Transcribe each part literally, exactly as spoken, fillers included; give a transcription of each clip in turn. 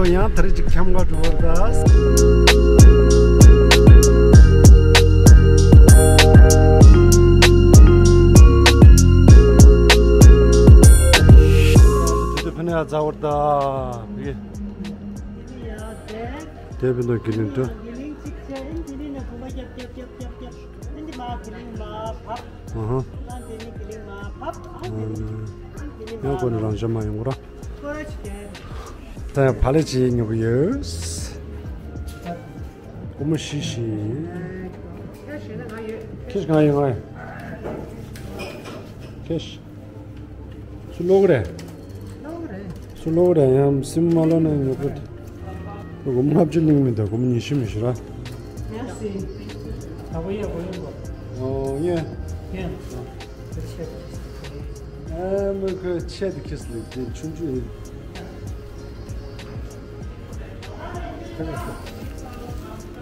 ཡང་དེ་རིང་ཅིག་འཁྱམ་ག་འགྲོ་བར་གདའ། དེ་དུས་ཕ་ནས་ཡར་འཛེགས་པར་གདའ། དེ་བས་ན་གི་ལིང་འགྲོ། ཨ་ཧ། ཡང་ཁོ་ནི་རང་ཤ་མ་ཡོང་ར། ད་ཡང་བག་ལེབ་ཅིག་ཉོ་གི་ཡོད། སྒོར་མོ་བཞི་བཞི། ཁེ་ཤི་གང་ཡོད། ང་ཡོད། ཁེ་ཤི། སུ་ལོག་རེད། སུ་ལོག་རེད། ཡང་སིམ་མ་ལོ་ན་ཉོ་གི། སྒོར་མོ་ལྔ་བཅུ་གླིང་མི་འདུག་སྒོར་མོ་ཉི་ཤུ་མི་ཤི་ར། ཨོ་ཡེ། ཨ་མ་ཁོས་ཆེད་དུ་ཁྱེར་སོང་། དེ་ཆུང་ཆུང་ཡིན།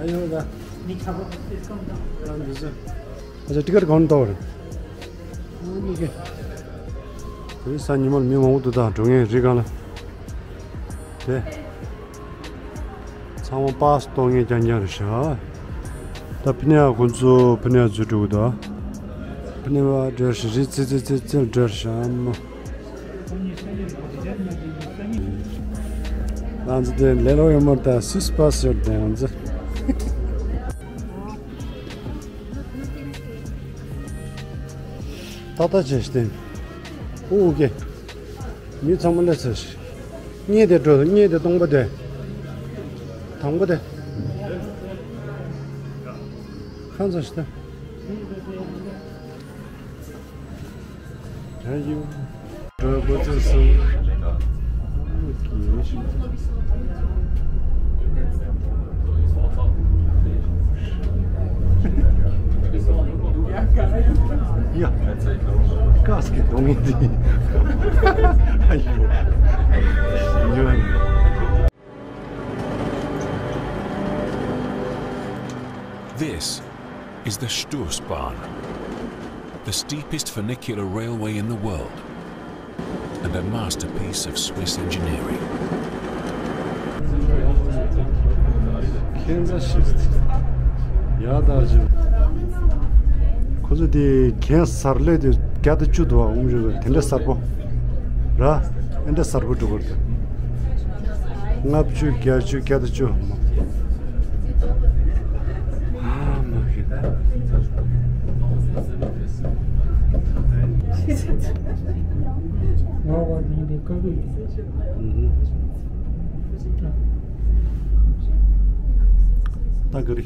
ཨ་ཡོ་ད། ཨ་ཅག་ཊི་ཀཊ་གང་འདུག་རེད། ཨ་ནི་ཀེ། དེ་རིང་གཟའ་ཉི་མ་ལ་མི་མང་པོ་འདུག་ད་འགྲོ་མཁན་རི་སྒང་ལ། དེ། ཚང་མ་པཱ་སི་གཏོང་མཁན་རྐྱང་རྐྱང་རེད་ཤག་ད་ཕི་ནས་ཁོ་ཚོ་ཕི་ནས་འཛུལ་འགྲོ་གི་འདུག་ཕི་ནས་བ་བྲེལ་ཤག་རི་ཙི་ཙི་ཙི་ཙི་བྲེལ་ཤག་མོ། ང་ཚོ་དེ་ལེ་ལོ་ཡོད་མར་ད་སུས་པཱ་སི་ཡོད་དེ་ང་ཚོ། ཏག་ཏག་བྱས་ཤིག་ཨོ་ཀེ། མི་ཚང་མ་སླེབས་ཚར་ཤག་གཉིས་དེ་འགྲོ། གཉིས་དེ་སྟོང་པ་དེ། དང་པོ་དེ། ཁ་ཚ་ཤི་ད། ད་ཡོ། འགྲོ་དགོས་ཚར་སོང་། ཡ། སྐས་སྐྱིད་གཏོང་ངེས་དེ། ཨ་ཡོ། ཡོ། This is the Stossbahn, the steepest funicular railway in the world, and a masterpiece of Swiss engineering. ཁྱེད་འདྲ་ཞིག་ཡ་ད་ཅིག་ཁོ་ཚོ་དེ་གན་གཟར་ལས་དེ་བརྒྱ་དང་བཅུ་འདུག་བ། འོང་ཞུ་བ་དེ་འདྲ་གཟར་པོ་ར། ཨེ་འདྲ་གཟར་པོ་འགྲོ་གི་རེད། ལྔ་བཅུ། བརྒྱད་ཅུ། བརྒྱ་དང་བཅུ། ཨ་མ་ཧེ། ང་བ་དེ་འདྲའི་དཀའ་ལས་ཡོད། ད་ག་རེ།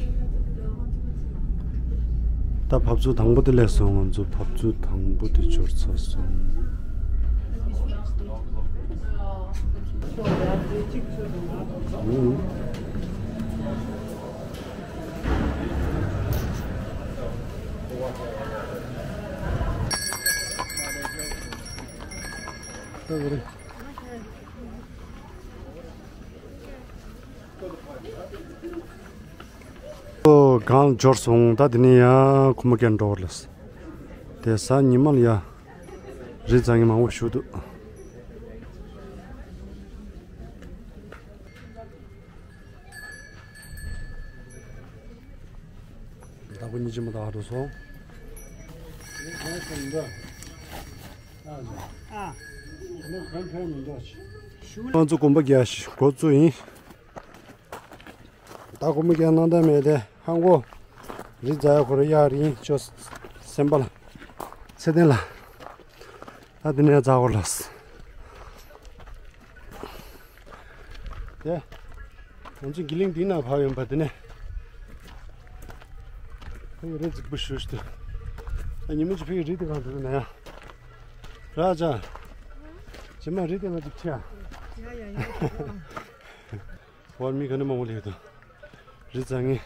ད་བབས་ཚུགས་དང་པོ་དེ་སླེབས་སོང་། ང་ཚོ་བབས་ཚུགས་དང་པོ་དེ་འབྱོར་ཚར་སོང་། ད་ག་རེ། ཨོ། སྒང་འབྱོར་སོང་། ད་དེ་ནས་ཡང་ཁོ་མོ་སྐད་འགྲོ་བར་ལ། དེ་གཟའ་ཉི་མ་ལ་ཡ་རི་འཛེག་མཁན་མང་པོ་བཞུགས་འདུག་ད་ཁོ་གཉིས་ཅི་མ་ད་ཧ་འགྲོ་སོང་། ཨ། ང་ཚོ་གོམ་པ་རྒྱག་ཞིག་འགོ་བཙུགས་ཡིན། ད་གོམ་པ་རྒྱག་གནང་ད་མེད་དེ་ཧང་གོ། རི་འཛེག་ཡ་ཁོ་ར་ཡ་རི་ཡིན་ཅོ། སེམས་པ་ལ། ཚེ་བརྟན་ལ། ད་དེ་ནས་འཛེག་གོ་ལགས། དེ། ང་ཚོ་གི་ལིང་འདི་ན་བབས་ཡོང་པ་དེ་ནས། ཕ་གི་རི་རྫིག་པོ་ཞུ་ཞུ། ད་ཉི་མ་ཅིག་ཕ་གི་རི་དེ་གང་དུ་ན་ཡ། ར་ཅག་ཇི་མ་རི་དེ་ང་ཅིག་ཁྲིད་ཡ། ཡ་ཡ་ཡ། བར་མི་ག་ནས་མང་པོ་སླེབས་འདུག་རི་འཛེག་མཁན།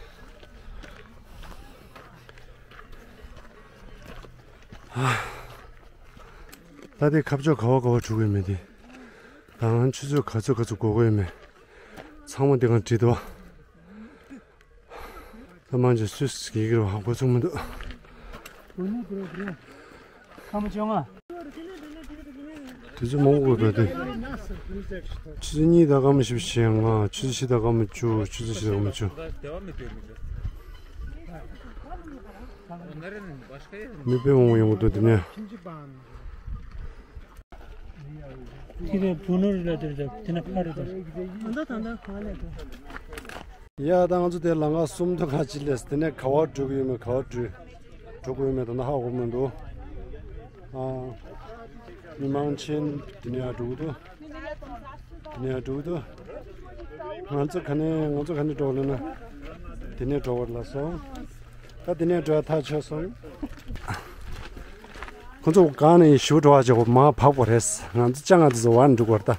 ད་དེ་ཁ་ཕྱོགས་ག་བ་ག་བ་འགྲོ་གི་ཡོད་མེད་དེ། ད་ང་ཆུ་ཚོད་ག་ཚོད་ག་ཚོད་འགོར་གི་ཡོད་མེད། ཚང་མ་དེ་གང་བྲིས་འདུག་ད་མང་ཆེ་སུས་ཀྱིས་ཀྱི་རེད་བ། འགོ་ཚུགས་མི་འདུག་ཁ་མ་བྱུང་ང་། དུས་ཚོད་མང་པོ་འགོར་འདུག་སྟེ། ཆུ་ཚོད་གཉིས་དང་སྐར་མ་བཞི་བཅུ་ཞེ་ལྔ། ཆུ་ཚོད་བཞི་དང་སྐར་མ་བཅུ། ཆུ་ཚོད་བཞི་དང་སྐར་མ་བཅུ། མི་དཔེ་མང་པོ་ཡོང་གི་འདུག་དེ་ནས། དེ་རེད། བུ་ནོར་ལ་དེར་དེ་ན་ཕ་རེད་དེ། ཡ། ད་ང་ཚོ་དེ་ལམ་ཁ་སུམ་མདོ་ཁ་ཅིག་སླེབས། དེ་ནས་ག་པར་འགྲོ་གི་ཡོད་མེད། ག་པར་འགྲོ་འགྲོ་དགོས་ཡོད་མེད་ད་ན་ཧ་གོ་མི་འདུག་ཨ། མི་མང་ཆེན་དེ་ནས་ཡར་འགྲོ་གི་འདུག་དེ་ནས་ཡར་འགྲོ་གི་འདུག་ང་ཚོ་ག་ནས་ང་ཚོ་ག་ནས་འགྲོ་ལབ་ན། དེ་ནས་འགྲོ་བར་ལ་སོང་། ད་དེ་ནས་འགྲོ་ཐག་ཆོད་སོང་། ཁོ་ཚོ་གང་ནས་ཞུ་འགྲོ་བ་བྱེད་དགོས་མ་བབ་པ་རེད། ང་ཚོ་ཅང་ང་ཚོ་བར་འགྲོ་དགོས་རེད་ད།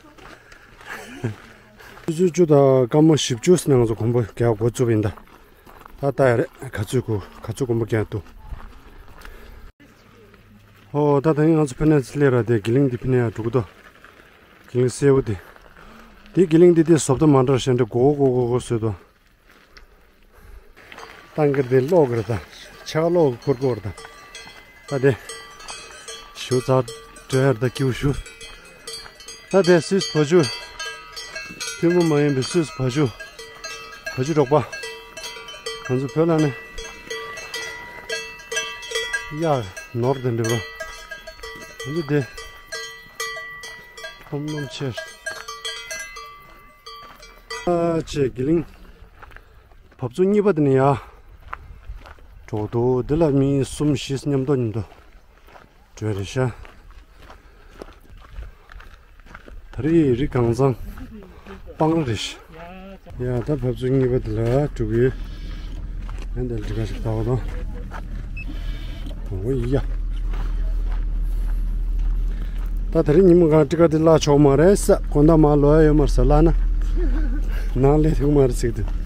ཆུ་ཚོད་བཅུ་དང་སྐར་མ་བཞི་བཅུ་ནས་ང་ཚོ་གོམ་པ་རྒྱག་འགོ་བཙུགས་པ་ཡིན་ད། ད་ལྟ་ཡ་རེད། ག་ཚོད་གོ་ག་ཚོད་གོམ་པ་རྒྱག་འདུག་ཨོ། ད་ད་ཡིན་ང་ཚོ་ཕ་ནས་སླེབས་ར། དེ་གི་ལིང་འདི་ཕ་ནས་ཡར་འགྲོ་གི་འདུག་གི་ལིང་སེར་པོ་དེ། དེ་གི་ལིང་འདི་དེ་བཟོ་ལྟ་མ་འདྲ་བཞིན་དེ་སྒོར་སྒོར་སྒོར་སྒོར་བཟོས་འདུག་ཏང་གིར་དེ་གློག་གིར་ད། ཆ་གློག་གི་ཁུར་གོར་ད། ད་དེ། ཞུ་ཚར་འདྲེ་ཧར་ད་ཀིའུ་ཞུ། ད་དེ་སུད་བ་ཇུ། ཐུན་མོང་མ་ཡིན་པའི་སུད་བ་ཇུ། བ་ཇུ་འབྲོག་པ། ང་ཚོ་བོད་ལ་ནི། ཡ། ནོར་དེ་འདྲ་བ། ང་ཚོ་དེ། ཁོམ་ལོམ་ཆེ། ཨ་ཅེ་གི་ལིང་། བབས་ཚུགས་གཉིས་པ་དེ་ནས་ཡར་འགྲོ་འདུག་འདི་ལ་མི་གསུམ་བཞི་མཉམ་དུ་མཉམ་དུ་འགྲོ་རེད་ཤག་ད་རེས་རི་གངས་ཚང་སྤང་རེད་ཤག་ཡ། ད་བབས་ཚུགས་གཉིས་པ་དེ་ལ་འགྲོ་གི་ཡོད། ཡང་དེ་ལ་འགྲིག་ག་ཞིག་ལྟ་བ་དང་། འོ་ཡ། ད་དེ་རིང་ཉིན་མོ་གང་ཊི་ཀ་དེ་བརླག་ཆོག་མ་རེད་ས། དགོང་དག་མར་ལོག་ཡ་ཡོད་མ་རེད་ས། བརླག་ན་ནང་སླེབས་ཐུབ་མ་རེད་ཟེར་གི་འདུག་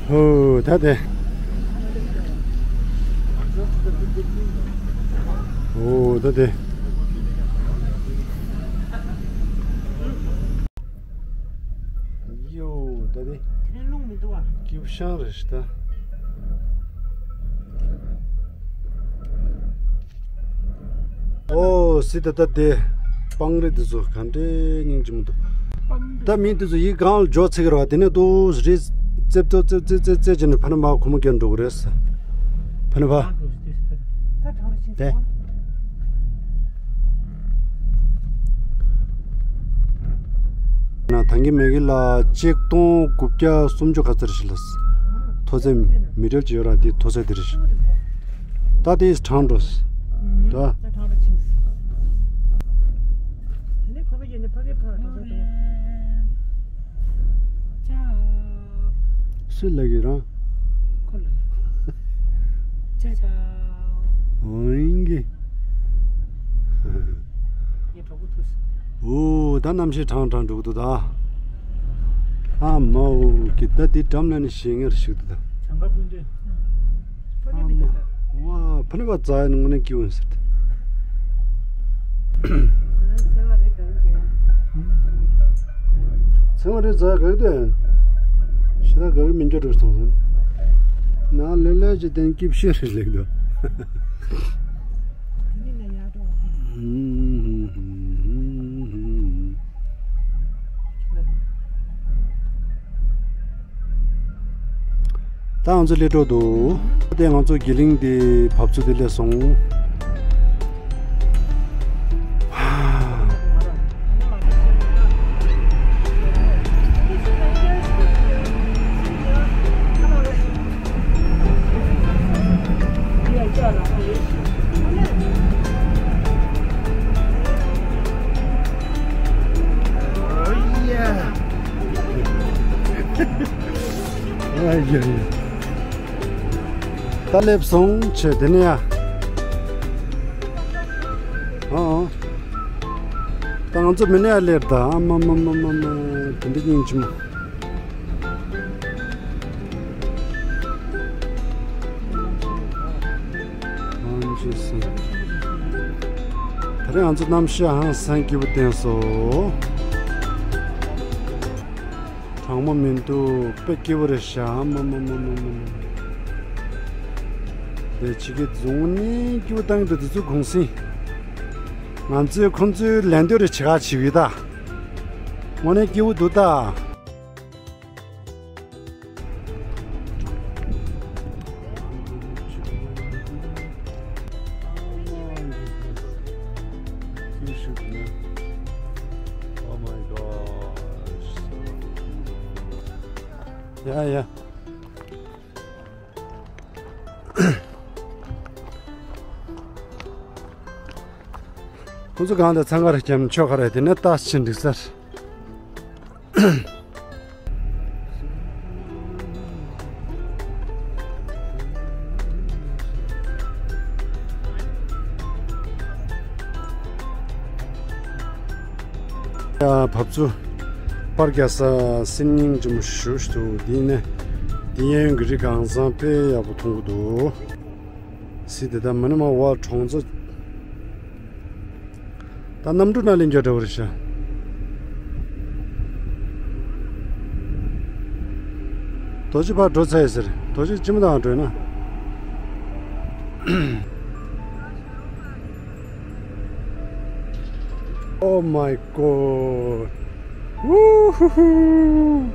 ཧོ། ད་དེ། ཨོ། ད་དེ། ཡོ། ད་དེ། དེ་ནས་རླུང་མི་འདུག་ཨ། ཀིའུ་ཤང་རེད་ཤག་ད། ཨོ་སི། ད་ད་དེ། སྤང་རི་འདི་ཚོ་ག་འདྲའི་སྙིང་རྗེ་མོ་འདུག་ད་མི་འདི་ཚོ་ཡི་གང་ལ་འཇོག་ཚིག་ར་བ། དེ་ནས་དུ་རི་རྩེབ་ཏོ་རྩེབ་རྩེབ་རྩེབ་རྩེབ་བྱས་ནས་ཕ་ནི་མ་གོ་མོ་སྐྱོན་འགྲོ་གི་རེད་ས། ཕ་ནི་བ། དེ། ན་ཐང་གི་མེ་གི་ལ་ཆིག་སྟོང་དགུ་བརྒྱ་སུམ་ཅུ་ག་ཚར་ཞིག་ལ། མཐོ་ཚད་མི་ཊར་ཅིག་ཡོད་ར། དེ་མཐོ་ཚད་དེ་རེད་ཤག་ད་དེ་གྲང་འགྲོ། ད། སུ་ལབ་ཀྱི་རང་། ཁོ་ལ། ཅ་ཅ། འོ་ཡིན་གྱི། ངའི་གྲོགས་པོ་ཐུག་སོང་། འོ་ད་གནམ་གཤིས་གྲང་གྲང་འགྲོ་གི་འདུག་ད། ཨ་མའོ་གི་ད་དེ་འགྲམ་ལ་ནི་ཞེ་ངར་ཞིག་འདུག་ད། བྱང་སྐར་ཀུན་འདུས། ཨ་མ། ཝ། ཕ་ནི་བ་ཛ་ཡ་ནི་ངོ་ནས་སྐྱིད་འོང་ཟེར་ཏེ། ཚེ་བ་རེ་ཛ་ག་གི་དོན། ཤི་ད་ག་གི་མི་འགྱུར་རེ་ཐོང་སོང་། ན་ལེ་ལེ་ཅི་དེན་སྐྱིབ་ཤི་རེ་ལེགས་དོ། ད་ང་ཚོ་སླེབས་འགྲོ་འདུག་དེ་ང་ཚོ་གི་ལིང་དེ་བབས་ཚུགས་དེ་སླེབས་སོང་། ཨ་ཡ་ཡ། ད་སླེབས་སོང་ཆེ་དེ་ནས་ཡ། ཨ་ཨ། ད་ང་ཚོ་མི་ནས་ཡ་སླེབས་ད། ཨ་མ་མ་མ་མ་མ། དེ་འདྲ་སྙིང་རྗེ་མོ། ཨང་ཅི་སི། ད་རེས་ང་ཚོ་གནམ་གཤིས་ཧང་སང་སྐྱིད་པོ་བསྟན་སོང་། གྲང་མོ་མི་འདུག་དཔེ་སྐྱིད་པོ་རེད་ཤག་མ་མ་མ་མ་མ་མ། དེ་ཕྱི་གི་རྫོང་ནས་སྐྱིད་པོ་བཏང་གི་འདུག་དེ་ཚོ་གུང་སེང་། ང་ཚོས་ཁོང་ཚོའི་ལན་ལྟོས་རེ་བྱེད་ག་བྱེད་ཀྱི་ཡོད་ད། དངོས་གནས་སྐྱིད་པོ་འདུག་ད། Oh my gosh, so beautiful. Yeah, yeah. ཁོ་ཚོ་གང་དུ་འཚང་ཁ་རེ་བརྒྱབ་ནས་ཆོག་ག་རེད། དེ་ནས་ཏཱས་ཕྱིན་འགྲིག་ས་རེད། ཡ། བབས་ཚུགས། པར་རྒྱག་ས་སེམས་སྙིང་རྗེ་མོ་ཞེ་པོ་ཞིག་འདུག་འདི་ནས་འདི་གཡས་གཡོན་གྱི་རི་གངས་བཟང་དཔེ་ཡག་པོ་མཐོང་གི་འདུག་སྲིད་དེ་ད་མ་ཎི་མ་བ་གྲོང་ཚོ། ད་གནམ་གྲུ་ནང་ལེན་རྒྱུ་འདྲ་བོ་རེད་ཤག་རྡོ་རྗེ་ཕར་འགྲོ་ཚར་ཡོད་ཟེར། རྡོ་རྗེ་ཅི་མ་དང་འགྲོ་ཡོད་ན། Oh my god. Woohoo.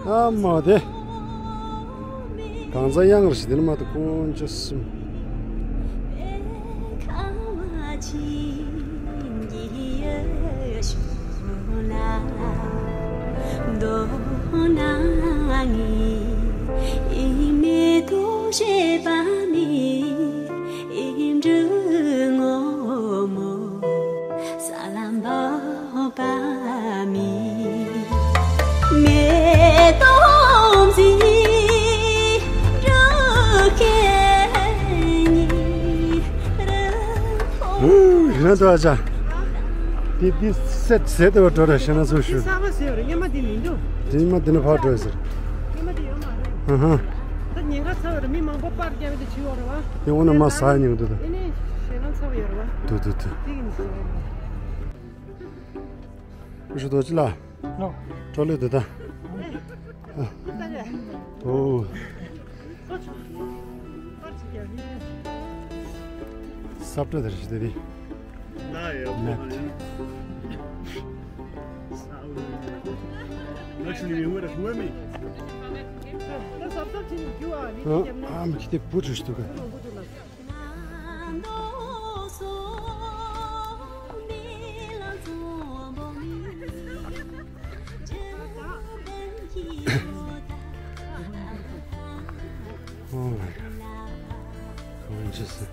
ཨ་མ་དེ། གང་ཟག་གཡང་ར་ཞིག་དེ་ནི་མ་ཏི་དཀོན་མཆོག་གསུམ། ཧུ། ཡིན་ན་ཏོ་ཨ་ཅག་དེ་དེ་སེ་ཟེར་དེ་བ་འགྲོ་ར་ཤེ་ན་ཚུར་ཞུ། གསར་པ་ཟེར་བ་རེད། སྔོན་མ་དེ་མི་འདུག་དེ་སྔོན་མ་དེ་ནི་ཕར་འགྲོ་ཟེར། སྔོན་མ་དེ་ཡོད་མ་རེད། ཨ་ཧ། ད་ཉེན་ཁ་ཚ་བ་རེད། མི་མང་པོ་པར་རྒྱབ་དེ་བྱི་བ་རེད་བ། དེ་འོ་ན་མ་ཟ་ཉེ་གི་འདུག་ད། དེ་ནས་ཞེད་སྣང་ཚ་བ་ཡོད་རེད་བ། འདུག་འདུག་འདུག་དེ་གི་ནི་ཟེར་བ་རེད། ཨུ་ཤུ་དོ་ཅི་ལ། ནོ། ཀྲོ་ལེ་དུ་ད། ཨོ། སབ་ཏྲ་དར་ཞི་དེ་རི། ནད། Actually, you would have won me. ཨ་མ་ཁྱི་དེ་བུ་ཆུ་ཞིག་འདུག་ག Oh my God. Come on, just sit.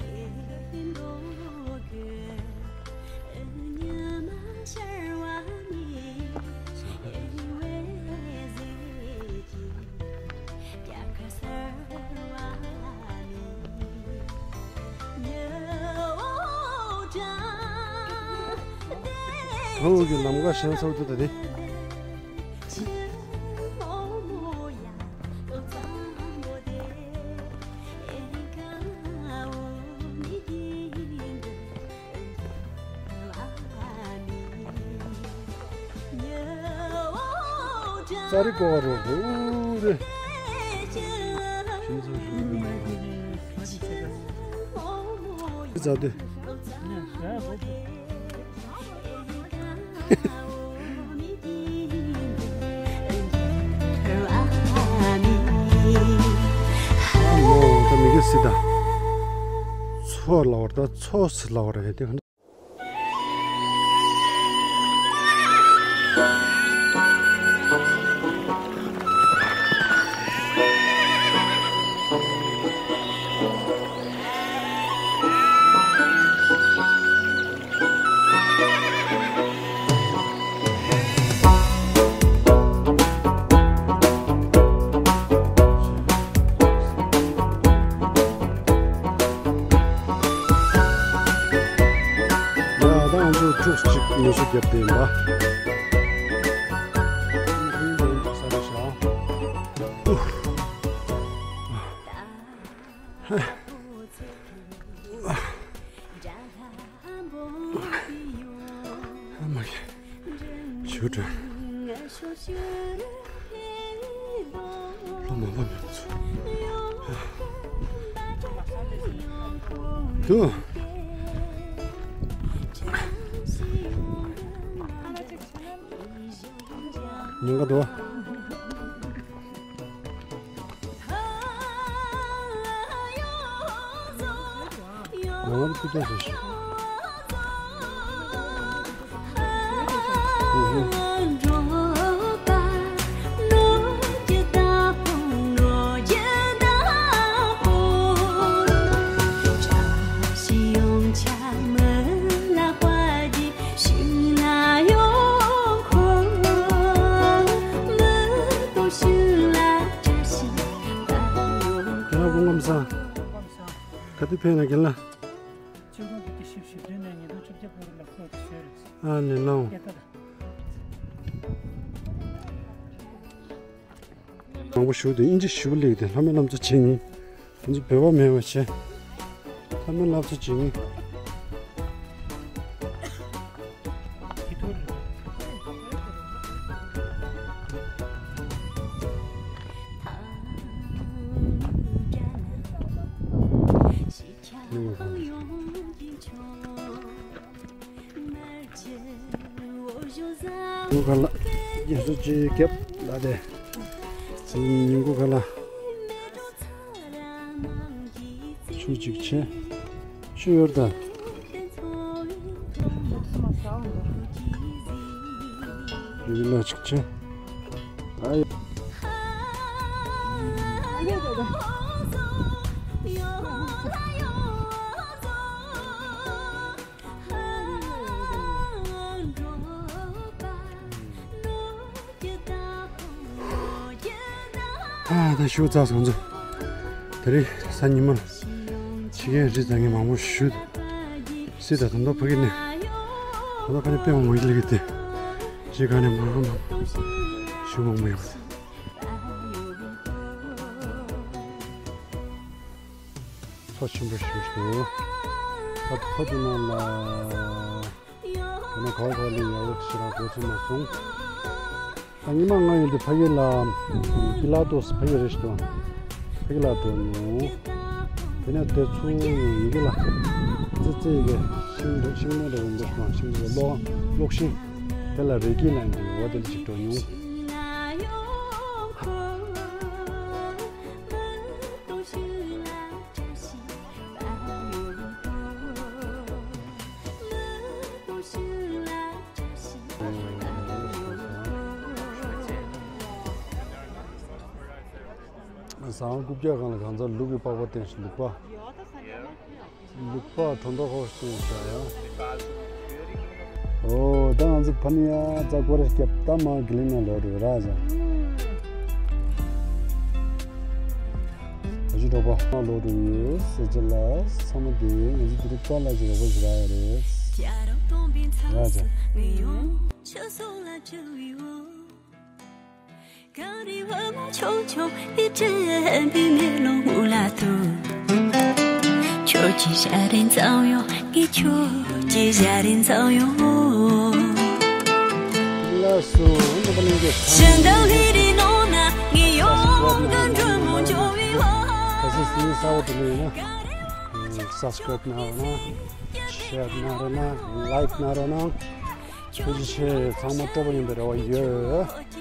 ཧོ་གི་ལམ་ཁ་ཞན་ཚ་བོ་དེ་ད་དེ། ཙ་རི་ཀོ་རོ་རོ་རེ། ཛ་དེ། ཨ་མོ་ད་མི་གེ་སི་ད། ཚོ་ལ་བར་ད་ཚོ་སི་ལ་བར་ཧེ་དེ། ཡ་ད་ང་ཚོ་ཕྲུགས་གཅིག་ཉི་ཤུ་བརྒྱབ་བསྡད་ཡིན་པ། ཨ་མ་ཡ། ལོ་མང་པོ་མེད་ཚོ། དུ། ཉིན་ག་དུ། ང་ལ་ཐུགས་རྗེ་ཆེ། རྒན་ལགས་སྐུ་ཁམས་བཟང་། ག་དུས་ཕེབས་ན་རྒན་ལགས། ཆིག་སྟོང་དགུ་བརྒྱ་བཞི་བཅུ་ཞེ་བདུན་ནས་ཉིས་སྟོང་བཅོ་བརྒྱད་བར་ལ་ཁོ་གི་བཟོས་རེད། ཨ་ནི་ལའོ། སྐད་བརྡ། མང་པོ་ཞུ་དེ་ཨིན་ཇི་ཞུ་ལེགས་དེ་ལྷ་མོའི་བསླབ་གསོ་བྱེད་ཉིན། ཨིན་ཇི་བོད་པ་མེད་པ་བྱས། ལྷ་མོའི་བསླབ་གསོ་བྱེད་ཉིན། ཉིན་གུང་ཁ་ལག་རྒྱན་གསོ་ཅིག་བརྒྱབ་ལ་དེ། ཉིན་གུང་ཁ་ལག་ཆུ་ཅིག་ཆེ། ཆུ་ཡོད་ད། རི་ལ་ཆིག་ཆེ། ཨ་ཡ། ཨ་ད་ཞུ་ཚར་སོང་ཚོ། དེ་རིང་གཟའ་ཉི་མ་ལ་ཕྱི་རྒྱལ་རི་ཚང་གི་མང་པོ་ཞུ། སྲིད་ད་དོན་དག་ཕ་གི་ནས་ད་ལྟ་ཕ་ནས་དཔེ་མང་པོ་ཡིན་ལེ་གི་དེ་རྗེས་ག་ནས་མང་མང་ཞུ་མང་པོ་ཡོང་། ཚོགས་ཆེན་པོ་ཞིག་འདུག་ད་ཕ་དུ་ནང་ལ་ད་ནང་ག་བ་ག་བ་ལས་ཡག་པོ་ཞེ་དྲག་འགོ་ཚུགས་མ་སོང་། ད་ཉི་མ་ལྔ་ཡོད་དུས་ཕ་གི་ལ་པི་ལ་ཏོས་ཕ་གི་རེ་ཞིག་འདུག་ཕ་གི་ལ་འགྲོ་མྱོང་། དེ་ནས་དེ་ཚུར་ཡི་གེ་ལ་ཙི་ཙི་ཡི་གེ་ཤིང་རེ་ཤིང་སྣ་རེ་རིང་པོ་ཞིག་དང་ཤིང་རེ་ཀློག་ཀློག་ཤིང་དེ་ལ་རེ་སྐྱིད་ལ་འདི་འོ་དེ་ལ་ཞིག་འགྲོ་མྱོང་། ཟ་ཁང་རྐུབ་བཀྱག་སྒང་ལ་གང་ཚ་ལུག་གི་པགས་པ་བསྟན་ཞིང་ལུག་པ། ལུག་པ་གྲོ་འདོགས་ཁོག་བསྟན་ཤག་ཡ། ཨོ་ད་ང་ཚོ་ཕ་ནི་ཡ་རྩ་སྐོར་རེ་སྐྱབས་ད་མ་གི་ལིང་ན་ལོག་འགྲོ་ར་ཟ། ད་ཅི་འགྲོ་པ་མ་ལོག་འགྲོ་ཡོད་ཟེར་ཅི་ལ་ཚང་མ་དེ་ང་ཚོ་དུ་རུ་པ་ལ་ཅི་རོགས་པ་ཞིག་ར་ཡ་རེད། ར་ཟ། ལགས་སོ། ཨ་ནི་ད་ནང་གི་ཚང་མ་ག་ཚོད་སི་ནི་གསར་པ་དེ་ནས་ཡིན་ན་སབ་སི་ཀ་རབ་གནང་རོགས་གནང་། ཤེར་གནང་རོགས་གནང་། ལའིཀ་གནང་རོགས་གནང་། ཐུགས་རྗེ་ཆེ། ཚང་མ་སྤྲོ་པོ་ཡིན་པའི་རེ་བ་ཡོད།